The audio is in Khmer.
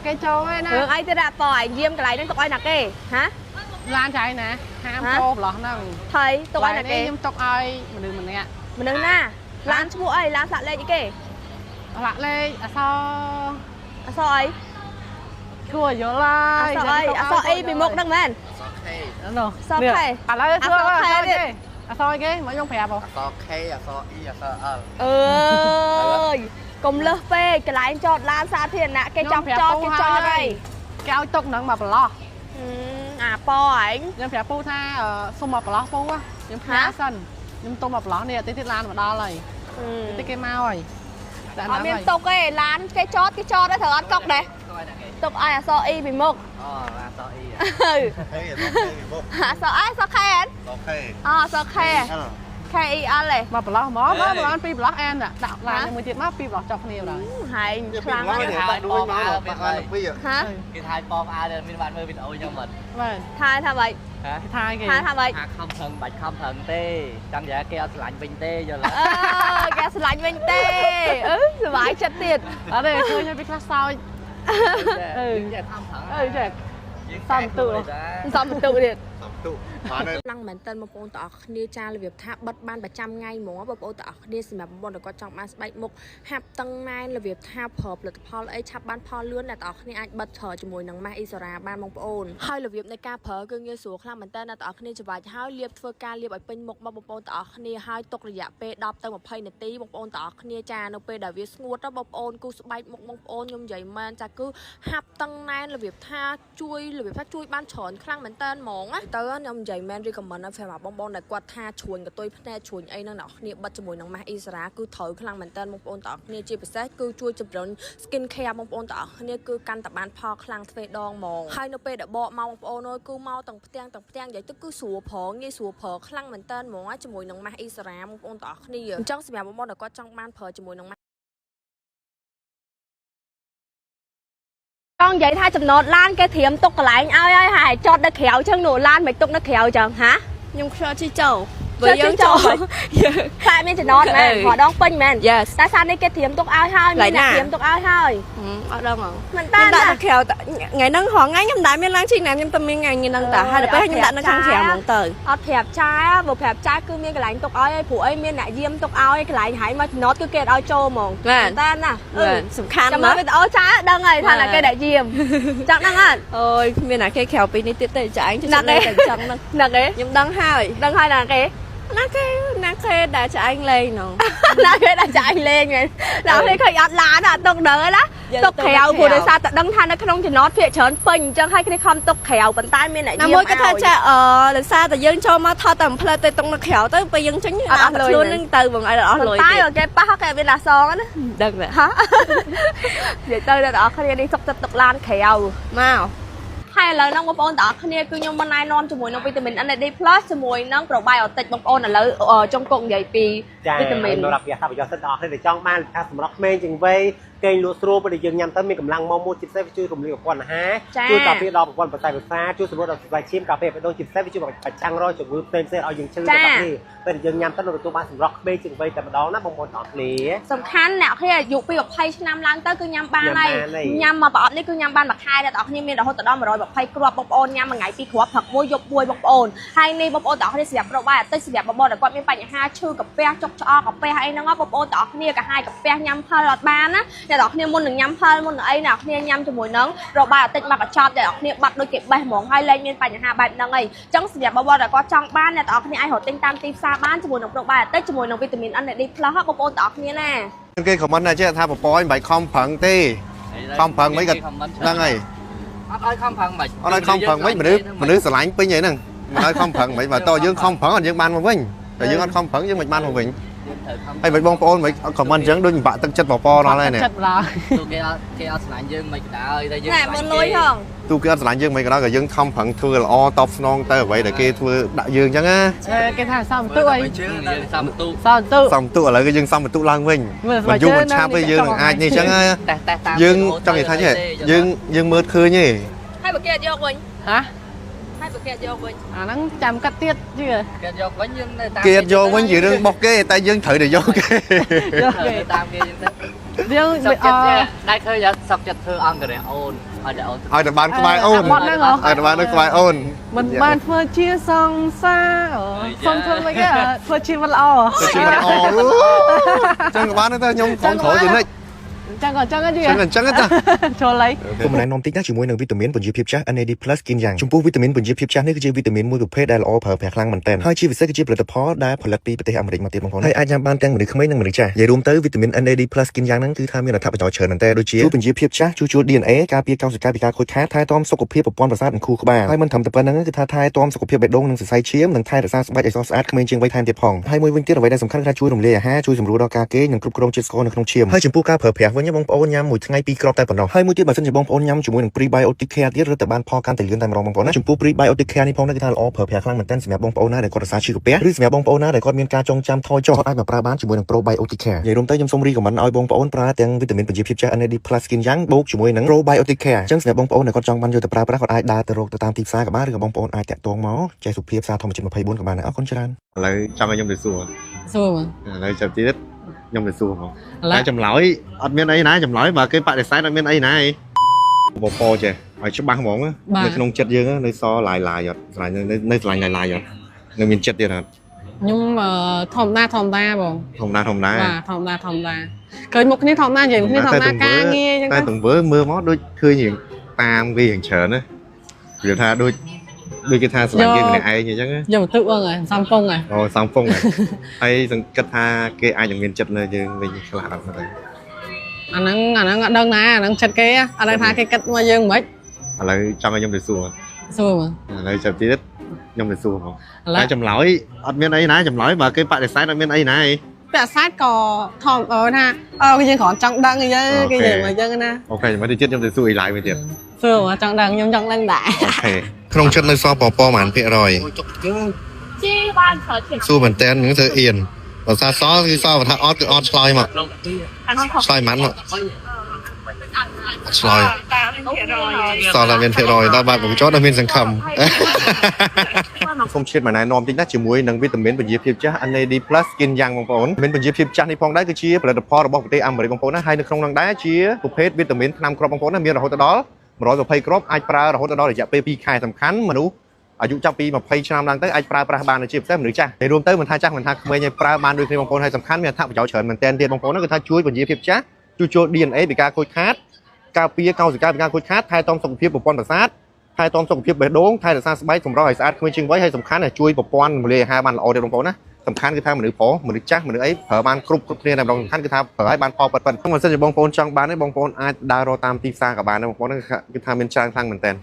គេចូលឯណា រឿងអីទៀតអាប៉ឯងយាមកន្លែងហ្នឹងទុកឲ្យណាគេហ៎ ឡានចៃណាហាមចូលប្លោះហ្នឹង ថៃទុកឲ្យណាគេ ខ្ញុំទុកឲ្យមនុស្សម្នាក់ មនុស្សណាឡានឈ្មោះអីឡានសាក់លេខអីគេ លាក់លេខអស អសអី គួរយល់ហើយ អសអីអសអីពីមុខហ្នឹងមែន អសខេ នោះ អសខេ ឥឡូវសួរអសគេអសគេមកខ្ញុំប្រាប់ អសខេអសអ៊ីអសអល អើយកុំលើសពេកកន្លែងចតឡានសាធារណៈគេចង់ចតគេចង់ហើយ គេឲ្យទុកហ្នឹងមកប្រឡោះ អាប៉ឯង ខ្ញុំប្រាប់ពូថាសុំមកប្រឡោះពូខ្ញុំផ្ញើសិនខ្ញុំទុំមកប្រឡោះនេះតិចទៀតឡានមកដល់ហើយតិចគេមកហើយ អត់មានទុកទេឡានគេចតគេចតត្រូវអត់កុកដែរទុកឲ្យអសអ៊ីពីមុខ អូអសអ៊ី អសអីសខេអសខេ អូសខេ K E L ឯង មកប្រឡោះហ្មងមកបានពីរប្រឡោះអានដាក់ឡានមួយទៀតមកពីរប្រឡោះចុះគ្នាដល់ ហែងខ្លាំងណាស់ ដាក់ដួយមកបានពីរ ហ៎ គេថៃប៉មអាវមានបានមើលវីដេអូខ្ញុំអត់ បាទ ថៃថាម៉េច គេថៃគេ ថៃថាម៉េច ថាខំប្រឹងបាច់ខំប្រឹងទេចង់និយាយគេអត់ស្រឡាញ់វិញទេយល់ អឺគេស្រឡាញ់វិញទេអឺសុបាយចិត្តទៀត អត់ទេឃើញពីខ្លះសើច អឺចេះខំប្រឹង អឺចេះសំទូ សំទូទៀត ទូបាន ខ្លាំងមែនតើបងប្អូនទាំងអស់គ្នាចារបៀបថាបិទបានប្រចាំថ្ងៃហ្មងបងប្អូនទាំងអស់គ្នាសម្រាប់បងប្អូនដែលគាត់ចង់បានស្បែកមុខហាប់តឹងណែនរបៀបថាប្រើផលិតផលអីឆាប់បានផលលឿនអ្នកទាំងអស់គ្នាអាចបិទប្រើជាមួយនឹងម៉ាស់អ៊ីសារ៉ាបានបងប្អូនហើយរបៀបនៃការប្រើគឺងាយស្រួលខ្លាំងមែនតើអ្នកទាំងអស់គ្នាច្បាច់ហើយលាបធ្វើការលាបឲ្យពេញមុខមកបងប្អូនទាំងអស់គ្នាហើយទុករយៈពេល10ទៅ20នាទីបងប្អូនទាំងអស់គ្នាចានៅពេលដែលវាស្ងួតទៅបងប្អូនគូស្បែកមុខបងប្អូនខ្ញុំនិយាយមែនចាគឺហាប់តឹងណែនរបៀបថាជួយរបៀបថាជួយបានច្រើនខ្លាំងមែនតើហ្មងណាទៅខ្ញុំនិយាយមែន recommend ឲ្យសម្រាប់បងបងដែលគាត់ថាជ្រួញកតុយភ្នែកជ្រួញអីហ្នឹងអ្នកគ្នាបិទជាមួយនឹងម៉ាស់អ៊ីសារ៉ាគឺត្រូវខ្លាំងមែនតើបងប្អូនទាំងអស់គ្នាជាពិសេសគឺជួយជំរុញ skin care បងប្អូនទាំងអស់គ្នាគឺកាន់តែបានផលខ្លាំងទ្វេដងហ្មងហើយនៅពេលដែលបកមកបងប្អូនអើយគឺមកទាំងផ្ទាំងទាំងផ្ទាំងនិយាយទៅគឺស្រួលប្រងងាយស្រួលប្រើខ្លាំងមែនតើហ្មងជាមួយនឹងម៉ាស់អ៊ីសារ៉ាបងប្អូនទាំងអស់គ្នាអញ្ចឹងសម្រាប់បងប្អូនដែលគាត់ចង់បានប្រើជាមួយនឹងចង់និយាយថាចំណតឡានគេត្រៀមទុកកន្លែងឲ្យហើយហើយចតនៅក្រៅចឹងនោះឡានមិនទុកនៅក្រៅចឹងហា ខ្ញុំខ្យល់ជីចូលបើយើងចូល ខ្លាចមានចំណតមែនព្រោះដងពេញមែន Yes តែសារនេះគេត្រៀមទុកឲ្យហើយមានអ្នកត្រៀមទុកឲ្យហើយ អត់ដឹងហ៎ មិនតា ខ្ញុំដាក់នៅក្រៅថ្ងៃហ្នឹងរាល់ថ្ងៃខ្ញុំមិនដែលមានឡើងជីណាខ្ញុំតែមានថ្ងៃហ្នឹងតាហើយដល់ពេលខ្ញុំដាក់នៅខាងក្រៅហ្មងទៅ អត់ប្រាប់ចាបើប្រាប់ចាគឺមានកន្លែងទុកឲ្យហើយព្រោះអីមានអ្នកយាមទុកឲ្យកន្លែងហើយមកចំណតគឺគេឲ្យចូលហ្មងតែណា សំខាន់ ចាំមើលវីដេអូចាដឹងហើយថាណាគេដែលយាមចង់ដឹងអត់ អូយគ្មានណាគេក្រៅពីនេះទៀតទេចាឯងចេះតែចឹងហ្នឹង ណាគេ ខ្ញុំដឹងហើយ ដឹងហើយណាគេ ណាគេណាគេដែលចាឯងលេងហ្នឹង ណាគេដែលចាឯងលេងហ្នឹងដល់ពេលឃើញអត់ឡានអត់ទុកដឹងហើយណាទុកក្រៅព្រោះដោយសារតែដឹងថានៅក្នុងចំណតភាគច្រើនពេញអញ្ចឹងហើយគ្នាខំទុកក្រៅប៉ុន្តែមានអ្នកយាម ណាមួយគាត់ថាចាអឺដោយសារតែយើងចូលមកថតតែផ្លែទៅទុកនៅក្រៅទៅពេលយើងចេញអត់អស់ខ្លួននឹងទៅបងឲ្យអស់លុយ តែគេប៉ះគេមានអាសងណា ដឹងដែរ ហ៎និយាយទៅដល់អ្នកគ្នានេះសុកចិត្តទុកឡានក្រៅ មក ហើយឥឡូវហ្នឹងបងប្អូនទាំងអស់គ្នាគឺខ្ញុំមិនណែនាំជាមួយនឹងវីតាមីន NAD+ ជាមួយនឹង probiotic បងប្អូនឥឡូវចុងគងនិយាយពីវីតាមីន សម្រាប់ប្រយោជន៍សិនទាំងអស់គ្នាដែលចង់បានថាសម្រាប់ក្មេងជាងវ័យគេងលក់ស្រួលពេលដែលយើងញ៉ាំទៅមានកម្លាំងមកមួយជាពិសេសវាជួយរំលាយប្រព័ន្ធអាហារជួយការពារដល់ប្រព័ន្ធប្រសាទប្រសាទជួយសម្រួលដល់សរសៃឈាមការពារបេះដូងជាពិសេសវាជួយប្រឆាំងរាល់ជំងឺផ្សេងៗឲ្យយើងឈឺដល់គ្នាពេលដែលយើងញ៉ាំទៅនឹងទទួលបានសម្រស់ក្មេងជាងវ័យតែម្ដងណាបងប្អូនទាំងអស់គ្នា សំខាន់អ្នកគ្នាអាយុពី20ឆ្នាំឡើងទៅគឺញ៉ាំបានហើយញ៉ាំមកប្រអប់នេះគឺញ៉ាំបានមួយខែអ្នកទាំងអស់គ្នាមានរហូតដល់120គ្រាប់បងប្អូនញ៉ាំមួយថ្ងៃ2គ្រាប់ព្រឹកមួយយប់មួយបងប្អូនហើយនេះបងប្អូនទាំងអស់គ្នាសម្រាប់ probiotic សម្រាប់បងប្អូនដែលគាត់មានបញ្ហាឈឺកាពះចុកឆ្អកកាពះអីហ្នឹងបងប្អូនទាំងអស់គ្នាកាហាយកាពះញ៉ាំផលអត់បានណាអ្នកទាំងអស់គ្នាមុននឹងញ៉ាំផលមុននឹងអីអ្នកគ្នាញ៉ាំជាមួយនឹង probiotic មកកញ្ចប់អ្នកទាំងអស់គ្នាបាត់ដូចគេបេះហ្មងហើយលែងមានបញ្ហាបែបហ្នឹងអីអញ្ចឹងសម្រាប់បងប្អូនដែលគាត់ចង់បានអ្នកទាំងអស់គ្នាអាចរកទិញតាមទីផ្សារបានជាមួយនឹង probiotic ជាមួយនឹងវីតាមីន NAD+ បងប្អូនទាំងអស់គ្នាណា គេខមមិនថាចេះថាបប៉យមិនបាច់ខំប្រឹងទេខំប្រឹងមិនក៏ហ្នឹងហើយ អត់ឲ្យខំប្រឹងមិន អត់ឲ្យខំប្រឹងមិនមនុស្សមនុស្សស្រឡាញ់ពេញហើយហ្នឹងមិនឲ្យខំប្រឹងមិនបើតយើងខំប្រឹងអត់យើងបានមកវិញតែយើងអត់ខំប្រឹងយើងមិនបានមកវិញហើយមិនបងប្អូនមិនខមមិនអញ្ចឹងដូចបាក់ទឹកចិត្តបប៉ដល់ហើយនេះ ចិត្តឡើយ ទូគេអត់គេអត់ស្រឡាញ់យើងមិនក៏ដោយតែយើង ណែមើលលុយហង ទូគេអត់ស្រឡាញ់យើងមិនក៏ដោយក៏យើងខំប្រឹងធ្វើល្អតបស្នងទៅអ្វីដែលគេធ្វើដាក់យើងអញ្ចឹងណា គេថាសំទុអី យើងសំទូ សំទុ សំទុឥឡូវគឺយើងសំបន្ទុឡើងវិញមិនយូរមិនឆាប់ទេយើងនឹងអាចនេះអញ្ចឹងណា តែតែតាម យើងចង់និយាយថាចេះយើងយើងមើលឃើញទេ ហើយបើគេអត់យកវិញ ហ៎ ហើយបើគេអត់យកវិញ អាហ្នឹងចាំកាត់ទៀតជឿ គេយកវិញយើងនៅតាម គេអត់យកវិញជារឿងរបស់គេតែយើងត្រូវតែយកគេ យកគេតាមគេយើងទៅ យើង សុកចិត្តដែរឃើញសុកចិត្តធ្វើអង្គរៈអូនឲ្យតែអូន ឲ្យតែបានក្បែរអូនឲ្យតែបាននៅក្បែរអូន មិនបានធ្វើជាសង្សារសុំធ្វើមិនគេធ្វើជាមិនល្អ ធ្វើជាមិនល្អចឹងក៏បានដែរខ្ញុំខំក្រោយជានិច្ច ចឹងក៏ចឹង ចឹងអញ្ចឹងតា ចូលឡៃ គុំណែនាំតិចណាជាមួយនឹងវីតាមីនពន្យាភាពចាស់ NAD+ គីនយ៉ាងចំពោះវីតាមីនពន្យាភាពចាស់នេះគឺជាវីតាមីនមួយប្រភេទដែលល្អប្រើប្រាស់ខ្លាំងមែនទែនហើយជាពិសេសគឺជាផលិតផលដែលផលិតពីប្រទេសអាមេរិកមកទៀតបងប្អូនហើយអាចញ៉ាំបានទាំងមនុស្សក្មេងនិងមនុស្សចាស់និយាយរួមទៅវីតាមីន NAD+ គីនយ៉ាងហ្នឹងគឺថាមានអត្ថប្រយោជន៍ច្រើនមែនទែនដូចជាជួយពន្យាភាពចាស់ជួសជុល DNA ការពារកោសិកាពីការខូចខាតថែទាំសុខភាពប្រព័ន្ធប្រសាទនិងខួរក្បាលហើយមិនត្រឹមតែប៉ុណ្្នឹងគឺថាថែទាំសុខភាពបេះដូងនិងសរសៃឈាមនិងថែរក្សាស្បែកឲ្យស្រស់ស្អាតក្មេងជាងវ័យថែមទៀតផងហើយមួយវិញទៀតអ្វីដែលសំខាន់គឺថាជួយរំលាយអាហារជួយសម្រួលដល់ការគេងនិងគ្រប់គ្រងជាតិស្ករនៅក្នុងឈាមហើយចំពោះការប្រើប្រាស់វិញបងប្អូនញ៉ាំមួយថ្ងៃ2គ្រាប់តែប៉ុណ្ណោះហើយមួយទៀតបើសិនជាបងប្អូនញ៉ាំជាមួយនឹង prebiotic care ទៀតរឹតតែបានផលកាន់តែលឿនតែម្ដងបងប្អូនណាចំពោះ prebiotic care នេះផងគឺថាល្អប្រើប្រាស់ខ្លាំងមែនទែនសម្រាប់បងប្អូនណាដែលគាត់រក្សាឈឺកាពះឬសម្រាប់បងប្អូនណាដែលគាត់មានការចងចាំថយចុះគាត់អាចមកប្រើបានជាមួយនឹង probiotic care និយាយរួមទៅខ្ញុំសូម recommend ឲ្យបងប្អូនប្រើទាំងវីតាមីនពន្យាភាពចាស់ NAD+ Skin យ៉ាងបូកជាមួយនឹង probiotic care អញ្ចឹងសម្រាប់បងប្អូនដែលគាត់ចង់បានយកទៅប្រើប្រាស់គាត់អាចដើរទៅរកទៅតាមទីផ្សារក៏បានឬក៏បងប្អូនអាចតាក់ទងមកចេះសុភាពសារធម្មជាតិ24ក៏បានដែរអរគុណច្រើនឥឡូវចង់ឲ្យខ្ញុំទៅសួរ សួរមក ឥឡូវចាប់ទៀតខ្ញុំទៅសួរហ្មងតែចម្លើយអត់មានអីណាចម្លើយបើគេបដិសេធអត់មានអីណាអីបពចេះឲ្យច្បាស់ហ្មងនៅក្នុងចិត្តយើងនៅសឡាយឡាយអត់ស្រឡាញ់នៅស្រឡាញ់ឡាយឡាយអត់នៅមានចិត្តទៀតអត់ ខ្ញុំធម្មតាធម្មតាបង ធម្មតាធម្មតា បាទធម្មតាធម្មតាឃើញមុខគ្នាធម្មតានិយាយមុខគ្នាធម្មតាការងារអញ្ចឹង តែទង្វើមើលមកដូចឃើញរៀងតាមគេរៀងច្រើនណាវាថាដូចគេថាស្រឡាញ់គេម្នាក់ឯងអញ្ចឹង យកបន្ទុកបងហើយសំពងហើយ អូសំពងហើយហើយសង្កត់ថាគេអាចនឹងមានចិត្តនៅយើងវិញខ្លះអត់ទៅ អាហ្នឹងអត់ដឹងណាអាហ្នឹងចិត្តគេអត់ដឹងថាគេគិតមកយើងមិន ឥឡូវចង់ឲ្យខ្ញុំទៅសួរ សួរមក ឥឡូវចាប់ទៀតខ្ញុំទៅសួរហ្មងតែចម្លើយអត់មានអីណាចម្លើយបើគេបដិសេធអត់មានអីណាអី បដិសេធក៏ធម្មថាអឺយើងគ្រាន់ចង់ដឹងអីគេនិយាយមកយើងណា OK មកទៀតខ្ញុំទៅសួរអីឡាយមួយទៀត សួរមកចង់ដឹងខ្ញុំចង់ដឹងដែរ OK ក្នុងចិត្តនៅសល់ពពប្រហែលភាគរយ ជីបានប្រើទៀត សួរមែនតើនឹងធ្វើអៀនបើថាសល់គឺសល់បើថាអត់គឺអត់ឆ្លើយមកឆ្លើយមិនមកឆ្លើយសល់តែមានភាគរយដល់បាទបងចោតដល់មានសង្ឃឹមសូមជាតិមកណែនាំតិចណាជាមួយនឹងវីតាមីនពន្យាភាពចាស់ NAD+ Skin យ៉ាងបងប្អូនមានពន្យាភាពចាស់នេះផងដែរគឺជាផលិតផលរបស់ប្រទេសអាមេរិកបងប្អូនណាហើយនៅក្នុងនោះដែរជាប្រភេទវីតាមីនថ្នាំគ្រាប់បងប្អូនណាមានរហូតដល់120គ្រាប់អាចប្រើរហូតដល់រយៈពេល2ខែសំខាន់មនុស្សអាយុចាប់ពី20ឆ្នាំឡើងទៅអាចប្រើប្រាស់បានជាពិសេសមនុស្សចាស់តែរួមទៅមិនថាចាស់មិនថាក្មេងឯងប្រើបានដូចគ្នាបងប្អូនហើយសំខាន់មានអត្ថប្រយោជន៍ច្រើនមែនទែនទៀតបងប្អូនគឺថាជួយពន្យាភាពចាស់ជួយជួល DNA ពីការខូចខាតការពារកោសិកាពីការខូចខាតថែទាំសុខភាពប្រព័ន្ធប្រសាទថែទាំសុខភាពបេះដូងថែរក្សាស្បែកសម្រស់ឲ្យស្អាតក្មេងជាងវ័យហើយសំខាន់ឲ្យជួយប្រព័ន្ធរំលាយអាហារបានល្អទៀតបងប្អូនណាសំខាន់គឺថាមនុស្សប្រុសមនុស្សចាស់មនុស្សអីប្រើបានគ្រប់គ្នាតែម្ដងសំខាន់គឺថាប្រើឲ្យបានផលពិតៗបើមិនសិនជាបងប្អូនចង់បានទេបងប្អូនអាចដើររកតាមទីផ្សារក៏បានដែរបងប្អូនគឺថាមានច្រើនខ្លាំងមែនទែន